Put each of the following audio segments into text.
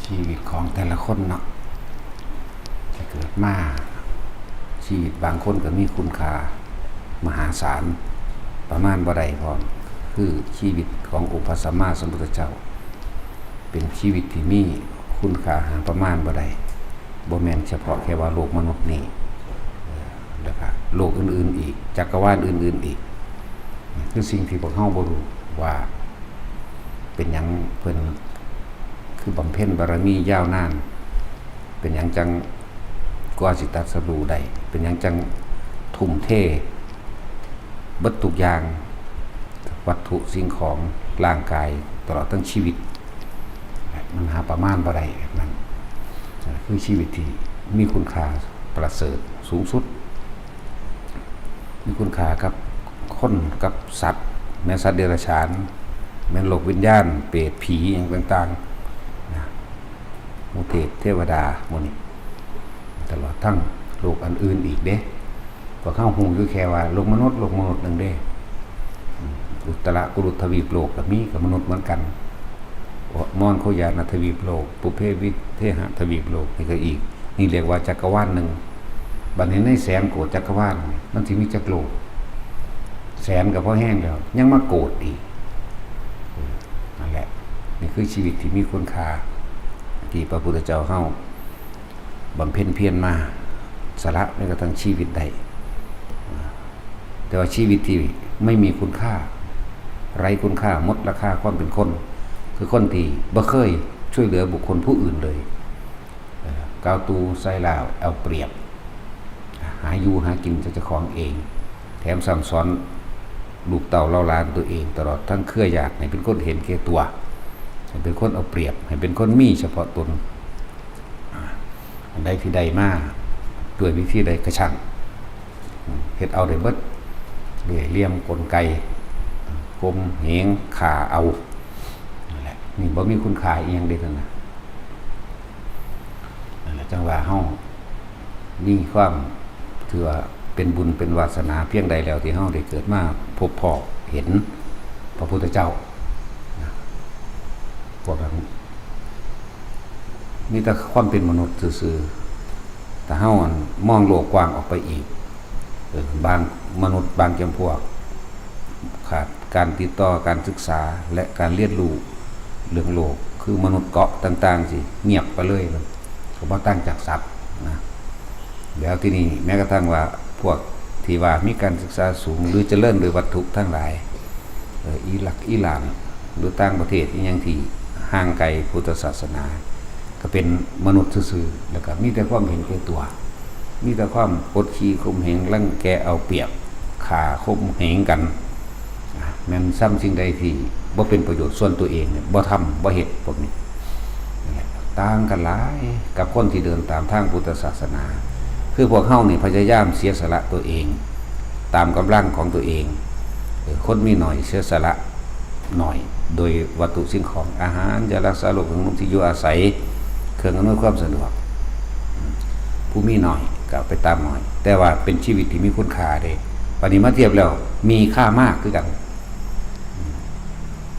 ຊີວິດຂອງແຕ່ລະຄົນເນາະ ທີ່ເກີດມາ ຊີວິດບາງຄົນກໍມີຄຸນຄ່າມະຫາສານ ປະມານບໍ່ໄດ້ພ້ອມ ຄືຊີວິດຂອງອົງພະສຳມາສຳພຸດທະເຈົ້າ ເປັນຊີວິດທີ່ມີຄຸນຄ່າຫາປະມານບໍ່ໄດ້ ບໍ່ແມ່ນສະເພາະແຄ່ວ່າໂລກມະນຸດນີ້ ແລ້ວກະໂລກອື່ນໆອີກ ຈັກກະວານອື່ນໆອີກ ຄືສິ່ງທີ່ພວກເຮົາບໍ່ຮູ້ວ່າ ເປັນຫຍັງເພິ່ນຄືບຳເພັນບາລະມີຍາວນານ? ເປັນຫຍັງຈັ່ງກວ່າຊິຕັດສະຮູ້ໄດ້? ເປັນຫຍັງຈັ່ງທຸ່ມເທເບິດທຸກຢ່າງ ວັດຖຸສິ່ງຂອງ ຮ່າງກາຍ ຕະຫຼອດທັງຊີວິດ? ມັນຫາປະມານບໍ່ໄດ້ແບບນັ້ນ. ຄືຊີວິດທີ່ມີຄຸນຄ່າປະເສີດສູງສຸດ. ມີຄຸນຄ່າກັບຄົນກັບສັດ ແມ່ນສັດເດຍລະສານ ແມ່ນໂລກວິນຍານ ເປດ ຜີ ຫຍັງຕ່າງໆນະ ໝູ່ເທບເທວະດາໝູ່ນີ້ ຕະຫຼອດທັງໂລກອັນອື່ນອີກເດ້. ພວກເຮົາຮູ້ຢູ່ແຄ່ວ່າໂລກມະນຸດ ໂລກມະນຸດໜຶ່ງເດ້. ອຸດຕະລະກຸລຸດທະວີບໂລກກໍມີ ກໍມະນຸດເໝືອນກັນ. ມອນໂຄຍານະທະວີບໂລກ ປຸບເພວິເທຫະທະວີບໂລກ ນີ້ກໍອີກ ນີ້ລຽກວ່າຈັກກະວານໜຶ່ງ. ບັດນີ້ໃນແສນໂກດຈັກກະວານ ມັນຊິມີຈັກໂລກ? ແສນກໍພໍແຮງແລ້ວ ຍັງມາໂກດອີກ. ເອີ ນັ້ນແຫຼະ ນີ້ຄືຊີວິດທີ່ມີຄຸນຄ່າ ທີ່ພະພຸດທະເຈົ້າເຮົາບຳເພັນພຽນມາ ສະຫຼະແມ້ກະທັ້ງຊີວິດໄດ້. ແຕ່ວ່າຊີວິດທີ່ໄມ່ມີຄຸນຄ່າ ໄຮ້ຄຸນຄ່າ ໝົດລາຄາຄວາມເປັນຄົນ ຄືຄົນທີ່ບໍ່ເຄີຍຊ່ວຍເຫຼືອບຸກຄົນຜູ້ອື່ນເລີຍ. ເອີ ກ້າວຕູ່ໃສ່ຮ້າຍເອົາປຽບ ຫາຢູ່ຫາກິນໃສ່ເຈົ້າຂອງເອງ ແຖມສັ່ງສອນລູກເຕົ້າເຫຼົ່າຫຼານຕົວເອງ ຕະຫຼອດທັງເຄືອຍາດ ໃຫ້ເປັນຄົນເຫັນແກ່ຕົວ ໃຫ້ເປັນຄົນເອົາປຽບ ໃຫ້ເປັນຄົນມີສະເພາະຕົນ. ອັນໃດທີ່ໄດ້ມາດ້ວຍວິທີໃດກະຊ່າງ ເຮັດເອົາໄດ້ເບິດ ເລ່ຍຫຼ່ຽມກົນໄກ ຂົ່ມເຫງຂ້າເອົາ ນັ້ນແຫຼະ ນີ້ບໍ່ມີຄຸນຄ່າອີ່ຫຍັງເດ້ນັ້ນນະ. ນັ້ນແຫຼະ ຈັ່ງວ່າເຮົາມີຄວາມ ຖືວ່າເປັນບຸນເປັນວາສະໜາພຽງໃດແລ້ວ ທີ່ເຮົາໄດ້ເກີດມາພົບພໍ້ເຫັນພະພຸດທະເຈົ້ານະ. ພວກນັ້ນມີແຕ່ຄວາມເປັນມະນຸດຊື່ໆ ຖ້າເຮົາ ອັນ ມອງໂລກກວ້າງອອກໄປອີກ ເອີ ບາງມະນຸດບາງຈຳພວກ ຂາດການຕິດຕໍ່ ການສຶກສາ ແລະ ການຮຽນຮູ້ເລື່ອງໂລກ ຄືມະນຸດເກາະຕ່າງໆ ຊິງຽບໄປເລີຍ ກໍບໍ່ຕ່າງຈາກສັດນະ. ແລ້ວທີນີ້ແມ້ກະທັ້ງວ່າພວກທີ່ວ່າມີການສຶກສາສູງ ຫຼື ຈະເລີນດ້ວຍວັດຖຸທັງຫຼາຍ ເອີ ອີຣັກ ອີຣານ ຫຼື ຕ່າງປະເທດອີ່ຫຍັງທີ່ຫ່າງໄກພຸດທະສາສະໜາ ກໍເປັນມະນຸດຊື່ໆ ແລ້ວກໍມີແຕ່ຄວາມເຫັນແກ່ຕົວ ມີແຕ່ຄວາມກົດຂີ່ຂົ່ມເຫງ ລັງແກເອົາປຽບ ຂ້າຂົ່ມເຫງກັນ ແມ່ນຊຳສິ່ງໃດທີ່ບໍ່ເປັນປະໂຫຍດສ່ວນຕົວເອງ ບໍ່ທຳ ບໍ່ເຮັດ ພວກນີ້ ຕ່າງກັນຫຼາຍກັບຄົນທີ່ເດີນຕາມທາງພຸດທະສາສະໜາ. ຄືພວກເຮົານີ້ພະຍາຍາມເສຍສະຫຼະຕົວເອງ ຕາມກຳລັງຂອງຕົວເອງ. ເອີ ຄົນມີໜ້ອຍເສຍສະຫຼະໜ້ອຍ ໂດຍວັດຖຸສິ່ງຂອງ ອາຫານ ຢາຮັກສາໂລກ ເຄື່ອງນຸ່ງທີ່ຢູ່ອາໄສ ເຄື່ອງອຳນວຍຄວາມສະດວກ. ຜູ້ມີໜ້ອຍກໍເອົາໄປຕາມໜ້ອຍ ແຕ່ວ່າເປັນຊີວິດທີ່ມີຄຸນຄ່າເດ້. ບັດນີ້ມາທຽບແລ້ວມີຄ່າມາກຄືກັນ.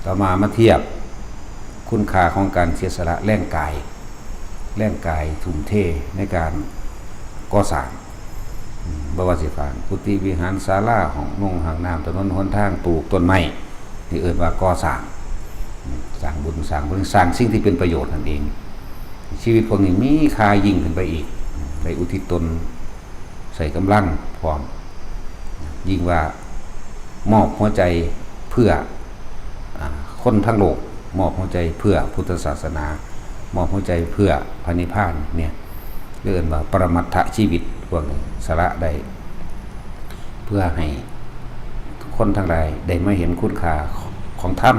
ຕໍ່ມາມາທຽບຄຸນຄ່າຂອງການເສຍສະຫຼະແຮງກາຍ ແຮງກາຍທຸ່ມເທໃນການກໍ່ສ້າງ ບໍ່ວ່າຊິສ້າງກຸຕິວິຫານ ສາລາ ຫ້ອງນົງຫ້ອງນ້ຳ ຖະໜົນຫົນທາງ ປູກຕົ້ນໄມ້ ນີ້ເອີ້ນວ່າກໍ່ສ້າງ ສ້າງບຸນສ້າງບຸນ ສ້າງສິ່ງທີ່ເປັນປະໂຫຍດນັ້ນເອງ. ຊີວິດພວກນີ້ມີຄ່າຍິ່ງຂຶ້ນໄປອີກ ໄດ້ອຸທິດຕົນ ໃຊ້ກຳລັງພ້ອມ ຍິ່ງວ່າມອບຫົວໃຈເພື່ອ ອາ ຄົນທັງໂລກ ມອບຫົວໃຈເພື່ອພຸດທະສາສະໜາ ມອບຫົວໃຈເພື່ອພະນິບພານເນຍ ເອີ້ນວ່າປະລະມັດທະຊີວິດ ພວກນີ້ສະຫຼະໄດ້ ເພື່ອໃຫ້ຄົນທັງຫຼາຍໄດ້ມາເຫັນຄຸນຄ່າຂອງທຳ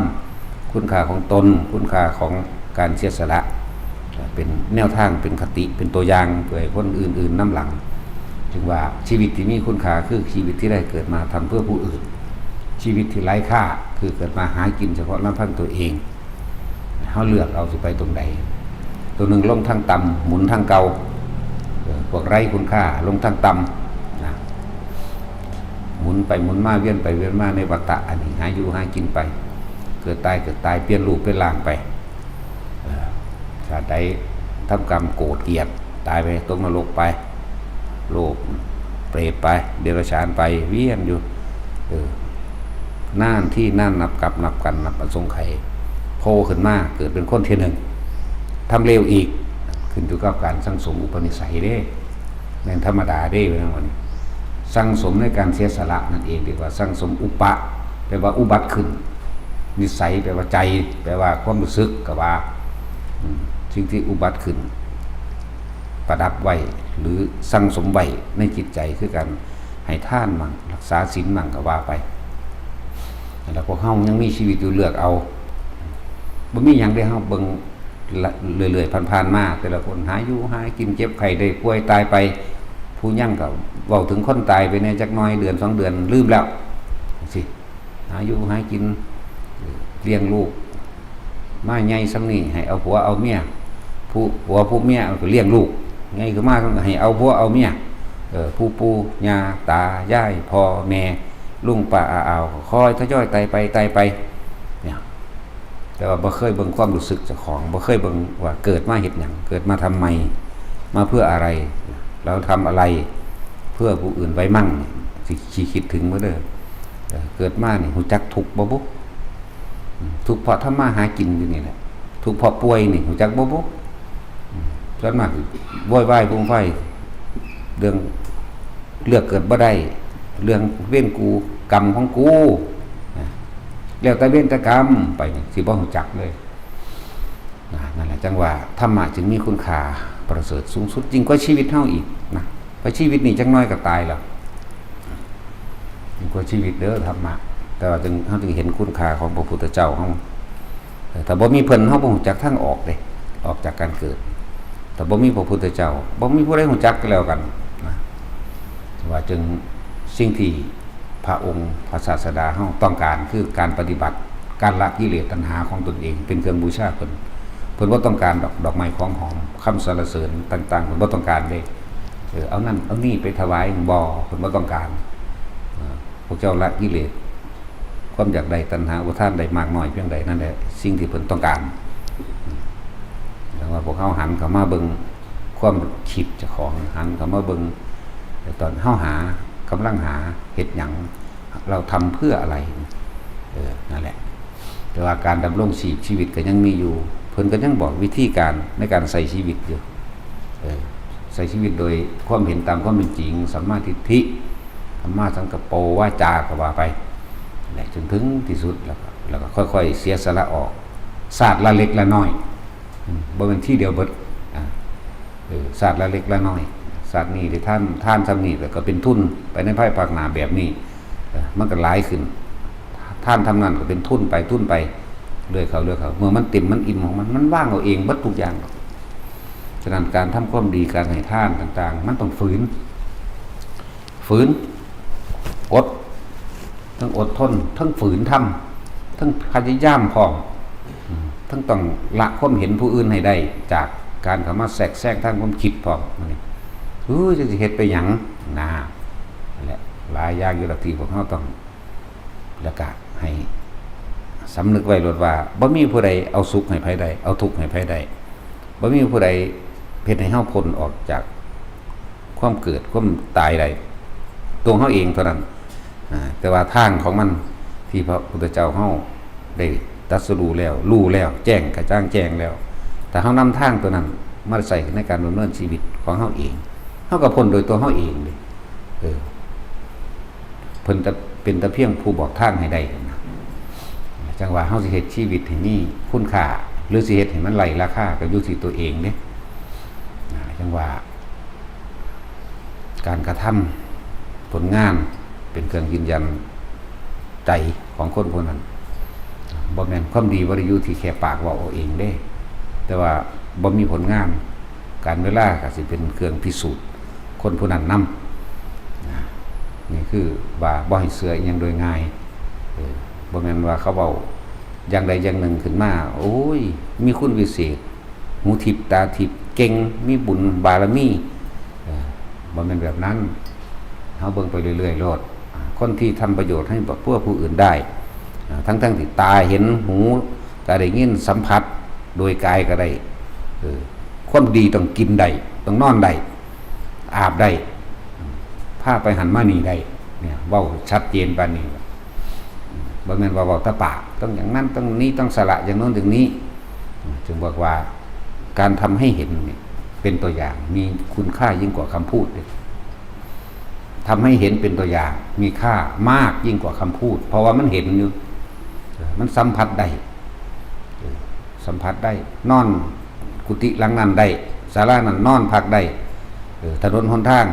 ຄຸນຄ່າຂອງຕົນ ຄຸນຄ່າຂອງການເສຍສະຫຼະ ເປັນແນວທາງ ເປັນຄະຕິ ເປັນຕົວຢ່າງ ເພື່ອໃຫ້ຄົນອື່ນໆນຳຫຼັງ. ຈຶ່ງວ່າຊີວິດທີ່ມີຄຸນຄ່າຄືຊີວິດທີ່ໄດ້ເກີດມາທຳເພື່ອຜູ້ອື່ນ. ຊີວິດທີ່ໄຮ້ຄ່າຄືເກີດມາຫາກິນສະເພາະລຳພັງຕົວເອງ. ເຮົາເລືອກເອົາຊິໄປຕົງໃດ. ຕົວໜຶ່ງລົງທາງຕ່ຳ ໝູນທາງເກົ່າ. ເອີ ພວກໄຮ້ຄຸນຄ່າລົງທາງຕ່ຳນະ. ໝູນໄປໝູນມາ ວຽນໄປວຽນມາໃນວັດຕະອັນນີ້ ຫາຢູ່ຫາກິນໄປ ເກີດຕາຍເກີດຕາຍ ປ່ຽນຮູບປ່ຽນຮ່າງໄປ. ເອີ ຊາດໃດທຳກຳໂກດກຽດ ຕາຍໄປຕົກນະລົກໄປ ໂລກເປດໄປ ເດຍລະສານໄປ ວຽນຢູ່ ເອີ ນານທີນານນັບກັບນັບກັນນັບອະສົງໄຂ ໂພຂຶ້ນມາເກີດເປັນຄົນເທື່ອໜຶ່ງ ທຳເລວອີກ ຂຶ້ນຢູ່ກັບການສັງສົມອຸປະນິໄສເດ້ ແມ່ນທຳມະດາເດ້ ວ່າຊັ້ນ ສັງສົມໃນການເສຍສະຫຼະນັ້ນເອງ ເອີ້ນວ່າສັງສົມອຸປະ ແປວ່າອຸບັດຂຶ້ນ ນິໄສ ແປວ່າໃຈ ແປວ່າຄວາມຮູ້ສຶກ ກໍວ່າ ອືມ ສິ່ງທີ່ອຸບັດຂຶ້ນ ປະດັບໄວ້ ຫຼື ສັງສົມໄວ້ໃນຈິດໃຈ ຄືການໃຫ້ທານໝັ້ງ ຮັກສາສິນໝັ້ງ ກໍວ່າໄປ ແລ້ວພວກເຮົາຍັງມີຊີວິດຢູ່ ເລືອກເອົາ ບໍ່ມີຫຍັງເດ້ ເຮົາເບິ່ງ ລະ ເລື້ອຍໆ ຜ່ານໆ ມາ ແຕ່ລະຄົນຫາຢູ່ຫາກິນ ເຈັບໄຂ້ໄດ້ປ່ວຍຕາຍໄປ ຜູ້ຍັງກໍເວົ້າເຖິງຄົນຕາຍໄປແດ່ຈັກໜ້ອຍ ເດືອນສອງເດືອນລືມແລ້ວ ຈັ່ງຊີ້ ຫາຢູ່ຫາກິນ ລ້ຽງລູກ ມາໃຫຍ່ສ່ຳນີ້ ໃຫ້ເອົາຜົວເອົາເມຍ ຜູ້ຜົວຜູ້ເມຍກໍລ້ຽງລູກ ໃຫຍ່ຂຶ້ນມາກໍໃຫ້ເອົາຜົວເອົາເມຍ ເອີ ຜູ້ປູ່ຍ່າຕາຍາຍ ພໍ່ແມ່ ລຸງປ້າອາອາວ ກໍຄ່ອຍທະຍອຍໄຕ່ໄປ ໄຕ່ໄປ ເນຍ ແຕ່ວ່າບໍ່ເຄີຍເບິ່ງຄວາມຮູ້ສຶກເຈົ້າຂອງ ບໍ່ເຄີຍເບິ່ງວ່າເກີດມາເຮັດຫຍັງ ເກີດມາທຳໄມ ມາເພື່ອອະໄລ ແລ້ວທຳອະໄລເພື່ອຜູ້ອື່ນໄວ້ໝັ້ງ ຊິ ຊິຄິດເຖິງບໍ່ເດີ ເອີ ເກີດມານີ້ຮູ້ຈັກທຸກບໍ່ບຸ? ອືມ ທຸກເພາະທຳມາຫາກິນຢູ່ນີ້ແຫຼະ ທຸກເພາະປ່ວຍນີ້ຮູ້ຈັກບໍ່ບຸ? ອືມ ສ່ວນມາກໂວຍວາຍຟຸມໄຟ ເລື່ອງເລືອກເກີດບໍ່ໄດ້ ເລື່ອງເວນກູ ກຳຂອງກູ ນະ ແລ້ວແຕ່ເວນແຕ່ກຳໄປນີ້ ຊິບໍ່ຮູ້ຈັກເລີຍ ນະ ນັ້ນແຫຼະ ຈັ່ງວ່າທຳມະຈຶ່ງມີຄຸນຄ່າປະເສີດສູງສຸດ ຍິ່ງກວ່າຊີວິດເຮົາອີກນະ ເພາະຊີວິດນີ້ຈັກໜ້ອຍກໍຕາຍແລ້ວ ຍິ່ງກວ່າຊີວິດເດີທຳມະ ແຕ່ວ່າຈຶ່ງ ເຮົາຈຶ່ງເຫັນຄຸນຄ່າຂອງພະພຸດທະເຈົ້າເຮົາ ເອີ ຖ້າບໍ່ມີເພິ່ນ ເຮົາບໍ່ຮູ້ຈັກທາງອອກເດ້ ອອກຈາກການເກີດ ຖ້າບໍ່ມີພະພຸດທະເຈົ້າ ບໍ່ມີຜູ້ໃດຮູ້ຈັກກໍແລ້ວກັນນະ ວ່າຈຶ່ງ ສິ່ງທີ່ພະອົງ ພະສາສະດາເຮົາຕ້ອງການ ຄືການປະຕິບັດ ການລະກິເລດຕັນຫາຂອງຕົນເອງ ເປັນເຄື່ອງບູຊາເພິ່ນ ເພິ່ນບໍ່ຕ້ອງການດອກ ດອກໄມ້ຂອງຫອມ ຄຳສັນລະເສີນຕ່າງໆ ເພິ່ນບໍ່ຕ້ອງການເດ້ ເອີ ເອົານັ້ນເອົານີ້ໄປຖວາຍ ບໍ່ ເພິ່ນບໍ່ຕ້ອງການ ເອີ ພວກເຈົ້າລະກິເລດ ຄວາມຢາກໄດ້ ຕັນຫາ ອຸປາທານ ໄດ້ມາກນ້ອຍພຽງໃດ ນັ້ນແຫຼະສິ່ງທີ່ເພິ່ນຕ້ອງການ ແຕ່ວ່າພວກເຮົາຫັນເຂົ້າມາເບິ່ງຄວາມຄິດເຈົ້າຂອງ ຫັນເຂົ້າມາເບິ່ງ ແຕ່ຕອນເຮົາຫາ ກຳລັງຫາ ເຮັດຫຍັງ ເຮົາທຳເພື່ອອະໄລ ເອີ ນັ້ນແຫຼະ ແຕ່ວ່າການດຳລົງຊີບ ຊີວິດກໍຍັງມີຢູ່ ເພິ່ນກໍຍັງບອກວິທີການໃນການໃຊ້ຊີວິດຢູ່ ເອີ ໃຊ້ຊີວິດໂດຍຄວາມເຫັນຕາມຄວາມເປັນຈິງ ສຳມາທິດຖິ ສຳມາສັງກັບໂປ ວາຈາ ກໍວ່າໄປ ແລະ ຈົນເຖິງທີ່ສຸດ ແລ້ວກໍ ແລ້ວກໍຄ່ອຍໆເສຍສະຫຼະອອກ ຊາດລະເລັກລະນ້ອຍ ອືມ ບໍ່ແມ່ນທີດຽວເບິດ ອາ ເອີ ຊາດລະເລັກລະນ້ອຍ ຊາດນີ້ໄດ້ທານ ທານສ່ຳນີ້ ແລ້ວກໍເປັນທຶນໄປໃນພາຍພາກໜ້າແບບນີ້ ເອີ ມັນກໍຫຼາຍຂຶ້ນ ທານສ່ຳນັ້ນກໍເປັນທຶນໄປ ທຶນໄປ ເລື້ອຍເຂົ້າ ເລື້ອຍເຂົ້າ ເມື່ອມັນເຕັມ ມັນອີ່ມຂອງມັນ ມັນວາງເອົາເອງເບິດທຸກຢ່າງ. ສະນັ້ນ ການທຳຄວາມດີ ການໃຫ້ທານຕ່າງໆ ມັນຕ້ອງຝືນ ຝືນ ອົດ ທັງອົດທົນ ທັງຝືນທຳ ທັງພະຍາຍາມພ້ອມ ອືມ ທັງຕ້ອງລະຄວາມເຫັນຜູ້ອື່ນໃຫ້ໄດ້ ຈາກການເຂົ້າມາແຊກແຊງທາງຄວາມຄິດພ້ອມ ມື້ນີ້ ເອີ ຈະຊິເຮັດໄປຫຍັງ ນາ ນັ້ນແຫຼະ ຫຼາຍຢ່າງຢູ່ດອກທີ່ພວກເຮົາຕ້ອງ ແລ້ວກະໃຫ້ສຳນຶກໄວ້ໂລດວ່າ ບໍ່ມີຜູ້ໃດເອົາສຸກໃຫ້ໃຜໄດ້ ເອົາທຸກໃຫ້ໃຜໄດ້ ບໍ່ມີຜູ້ໃດເຮັດໃຫ້ເຮົາພົ້ນອອກຈາກຄວາມເກີດຄວາມຕາຍໄດ້ ຕົວເຮົາເອງເທົ່ານັ້ນ ອາ ແຕ່ວ່າທາງຂອງມັນທີ່ພະພຸດທະເຈົ້າເຮົາໄດ້ຕັດສະຮູ້ແລ້ວ ຮູ້ແລ້ວ ແຈ້ງກະຈ່າງແຈ້ງແລ້ວ ຖ້າເຮົານຳທາງຕົວນັ້ນມາໃຊ້ໃນການດຳເນີນຊີວິດຂອງເຮົາເອງ ເຮົາກໍພົ້ນໂດຍຕົວເຮົາເອງເດ້ ເອີ ເພິ່ນຈະເປັນແຕ່ພຽງຜູ້ບອກທາງໃຫ້ໄດ້ນະ ຈັ່ງວ່າເຮົາຊິເຮັດຊີວິດໃຫ້ມີຄຸນຄ່າ ຫຼື ຊິເຮັດໃຫ້ມັນໄຮ້ລາຄາ ກໍຢູ່ທີ່ຕົວເອງເດ້ ນະ ຈັ່ງວ່າ ການກະທຳ ຜົນງານ ເປັນເຄື່ອງຢືນຢັນໃຈຂອງຄົນຜູ້ນັ້ນ ບໍ່ແມ່ນ ຄວາມດີບໍ່ໄດ້ຢູ່ທີ່ແຄ່ປາກເວົ້າເອົາເອງເດ້ ແຕ່ວ່າບໍ່ມີຜົນງານ ການເວລາກໍຊິເປັນເຄື່ອງພິສູດ ຄົນຜູ້ນັ້ນນຳ ນະ ນີ້ຄືວ່າບໍ່ໃຫ້ເຊື່ອອີ່ຫຍັງໂດຍງ່າຍ ເອີ ບໍ່ແມ່ນວ່າເຂົາເວົ້າຢ່າງໃດຢ່າງໜຶ່ງຂຶ້ນມາ ໂອ້ຍ ມີຄຸນວິເສດ ຫູທິບຕາທິບ ເກັ່ງ ມີບຸນບາລະມີ ເອີ ບໍ່ແມ່ນແບບນັ້ນ ເຮົາເບິ່ງໄປເລື້ອຍໆໂລດ ອາ ຄົນທີ່ທຳປະໂຫຍດໃຫ້ເພື່ອຜູ້ອື່ນໄດ້ ອາ ທັງໆທີ່ຕາເຫັນ ຫູກໍໄດ້ຍິນ ສຳຜັດໂດຍກາຍກໍໄດ້ ເອີ ຄົນດີຕ້ອງກິນໄດ້ ຕ້ອງນອນໄດ້ ອາບໄດ້ ພາໄປຫັ້ນມານີ້ໄດ້ ເນຍ ເວົ້າຊັດເຈນປານນີ້ ບໍ່ແມ່ນວ່າເວົ້າແຕ່ປາກ ຕ້ອງຢ່າງນັ້ນຕ້ອງນີ້ ຕ້ອງສະຫຼະຢ່າງໂນ້ນຢ່າງນີ້ ຈຶ່ງບອກວ່າ ການທຳໃຫ້ເຫັນນີ້ເປັນຕົວຢ່າງ ມີຄຸນຄ່າຍິ່ງກວ່າຄຳພູດເດ້. ທຳໃຫ້ເຫັນເປັນຕົວຢ່າງ ມີຄ່າມາກຍິ່ງກວ່າຄຳພູດ ເພາະວ່າມັນເຫັນຢູ່ ເອີ ມັນສຳຜັດໄດ້ ເອີ ສຳຜັດໄດ້ ນອນກຸຕິຫຼັງນັ້ນໄດ້ ສາລານັ້ນນອນພັກໄດ້ ເອີ ຖະໜົນຫົນທາງ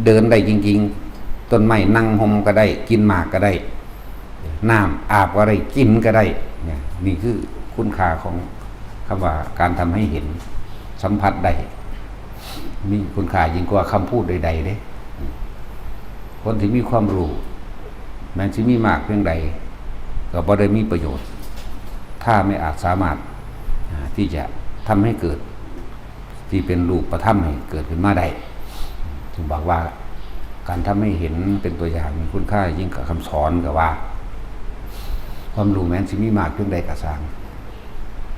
ເດີນໄດ້ຈິງໆ ຕົ້ນໄມ້ນັ່ງຮົ່ມກໍໄດ້ ກິນໝາກກໍໄດ້ ນ້ຳອາບກໍໄດ້ ກິນກໍໄດ້ ນີ້ຄືຄຸນຄ່າຂອງຄຳວ່າການທຳໃຫ້ເຫັນ ສຳຜັດໄດ້ ມີຄຸນຄ່າຍິ່ງກວ່າຄຳພູດໃດໆເດ້. ຄົນທີ່ມີຄວາມຮູ້ ແມ່ນຊິມີມາກພຽງໃດ ກໍບໍ່ໄດ້ມີປະໂຫຍດ ຖ້າໄມ່ອາດສາມາດ ອ່າ ທີ່ຈະທຳໃຫ້ເກີດ ທີ່ເປັນຮູບປະທຳໃຫ້ເກີດຂຶ້ນມາໄດ້. ຈຶ່ງບອກວ່າ ການທຳໃຫ້ເຫັນເປັນຕົວຢ່າງມີຄຸນຄ່າຍິ່ງກວ່າຄຳສອນ ກໍວ່າ ຄວາມຮູ້ແມ່ນຊິມີມາກພຽງໃດກໍຊ່າງ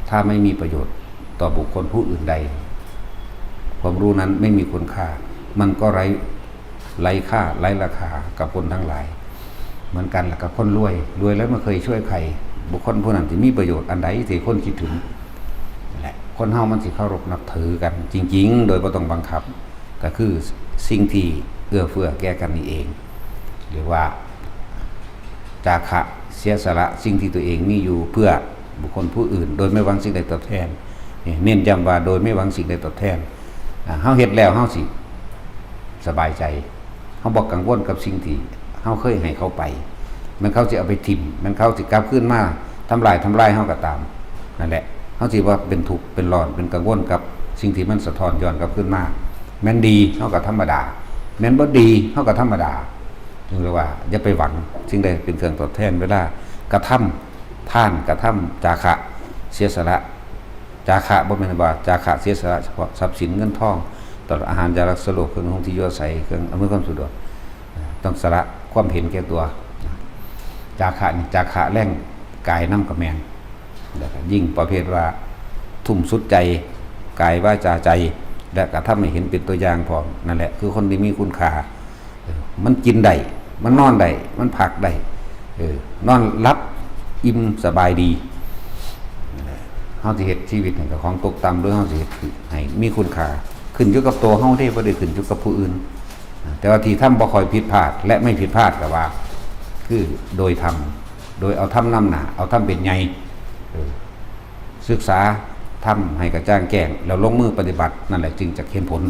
ຖ້າໄມ່ມີປະໂຫຍດຕໍ່ບຸກຄົນຜູ້ອື່ນໃດ ຄວາມຮູ້ນັ້ນໄມ່ມີຄຸນຄ່າ ມັນກໍໄຮ້ ໄຮ້ຄ່າ ໄຮ້ລາຄາກັບຄົນທັງຫຼາຍ ເໝືອນກັນລະກັບຄົນລວຍ ລວຍແລ້ວບໍ່ເຄີຍຊ່ວຍໃຜ ບຸກຄົນຜູ້ນັ້ນຊິມີປະໂຫຍດອັນໃດທີ່ຄົນຄິດເຖິງ? ນັ້ນແຫຼະ ຄົນເຮົາມັນຊິເຄົາລົບນັບຖືກັນຈິງໆ ໂດຍບໍ່ຕ້ອງບັງຄັບ ກໍຄືສິ່ງທີ່ເອື້ອເຟື້ອແກ່ກັນນີ້ເອງ ຫຼືວ່າ ຈາຄະ ເສຍສະຫຼະສິ່ງທີ່ຕົວເອງມີຢູ່ເພື່ອບຸກຄົນຜູ້ອື່ນ ໂດຍໄມ່ຫວັງສິ່ງໃດຕອບແທນ. ນີ້ເນັ້ນຢ້ຳວ່າໂດຍໄມ່ຫວັງສິ່ງໃດຕອບແທນ. ອາ ເຮົາເຮັດແລ້ວເຮົາຊິສະບາຍໃຈ ເຮົາບໍ່ກັງວົນກັບສິ່ງທີ່ເຮົາເຄີຍໃຫ້ເຂົາໄປ ແມ່ນເຂົາຊິເອົາໄປຖິ້ມ ແມ່ນເຂົາຊິກັບຄືນມາທຳລາຍ ທຳລາຍເຮົາກໍຕາມ ນັ້ນແຫຼະ ເຮົາຊິບໍ່ເປັນທຸກເປັນຮ້ອນ ເປັນກັງວົນກັບສິ່ງທີ່ມັນສະທ້ອນຍ້ອນກັບຄືນມາ. ແມ່ນດີເຮົາກໍທຳມະດາ ແມ່ນບໍ່ດີເຮົາກໍທຳມະດາ. ຈຶ່ງເລີຍວ່າຢ່າໄປຫວັງສິ່ງໃດເປັນເຄື່ອງຕອບແທນ ເວລາກະທຳທານ ກະທຳຈາຄະ ເສຍສະຫຼະ ຈາຄະບໍ່ແມ່ນວ່າຈາຄະເສຍສະຫຼະສະເພາະຊັບສິນເງິນທອງ ຕະຫຼອດອາຫານຢາລັກສະໂລກ ເຄື່ອງນຸ່ງທີ່ຢູ່ອາໄສ ເຄື່ອງອຳນວຍຄວາມສະດວກ ຕ້ອງສະຫຼະຄວາມເຫັນແກ່ຕົວ. ຈາຄະນີ້ ຈາຄະແລງກາຍນຳກໍແມ່ນ ແລ້ວກໍຍິ່ງປະເພດວ່າທຸ່ມສຸດໃຈ ກາຍ ວາຈາ ໃຈ ແລະກະທຳໃຫ້ເຫັນເປັນຕົວຢ່າງພ້ອມ ນັ້ນແຫຼະຄືຄົນທີ່ມີຄຸນຄ່າ. ເອີ ມັນກິນໄດ້ ມັນນອນໄດ້ ມັນພັກໄດ້ ເອີ ນອນຫຼັບອີ່ມສະບາຍດີ. ເຮົາຊິເຮັດຊີວິດໃຫ້ເຈົ້າຂອງຕົກຕ່ຳ ຫຼືເຮົາຊິເຮັດໃຫ້ມີຄຸນຄ່າ ຂຶ້ນຢູ່ກັບຕົວເຮົາເດ້ ບໍ່ໄດ້ຂຶ້ນຢູ່ກັບຜູ້ອື່ນ. ແຕ່ວ່າທີ່ທຳບໍ່ຄ່ອຍຜິດພາດ ແລະໄມ່ຜິດພາດກໍວ່າ ຄືໂດຍທຳ ໂດຍເອົາທຳນຳໜ້າ ເອົາທຳເປັນໃຫຍ່ ເອີ ສຶກສາທຳໃຫ້ກະຈ່າງແຈ້ງ ແລ້ວລົງມືປະຕິບັດ ນັ້ນແຫຼະຈຶ່ງຈະເຫັນຜົນ.